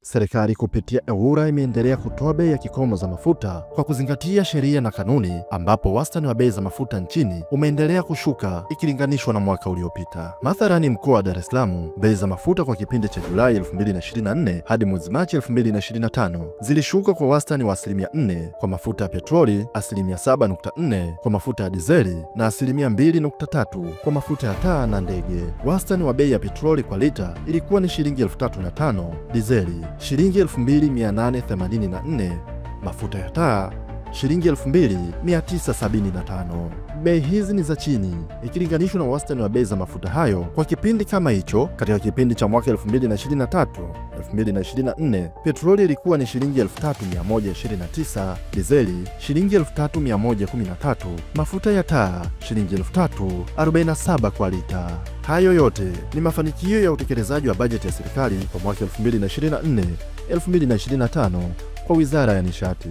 Serikali kupitia EWURA imeendelea kutoa bei ya kikomo za mafuta kwa kuzingatia sheria na kanuni, ambapo wastani wa bei za mafuta nchini umeendelea kushuka ikilinganishwa na mwaka uliopita. Mathalani, mkoa wa Dar es Salaam, bei za mafuta kwa kipindi cha Julai 2024 hadi mwezi Machi 2025 zilishuka kwa wastani wa 4% kwa mafuta ya petroli, 7.4% kwa mafuta ya dizeli na 2.3% kwa mafuta ya taa na ndege. Wastani wa bei ya petroli kwa lita ilikuwa ni shilingi 3005, dizeli shilingi 2884, mafuta ya taa shilingi 2975. Bei hizi ni za chini ikilinganishwa na wastani wa bei za mafuta hayo kwa kipindi kama hicho. Katika kipindi cha mwaka 2023 2024, petroli ilikuwa ni shilingi 3129, dizeli shilingi 3113, mafuta ya taa shilingi 3047 kwa lita. Hayo yote ni mafanikio ya utekelezaji wa bajeti ya serikali kwa mwaka 2024 2025 kwa Wizara ya Nishati.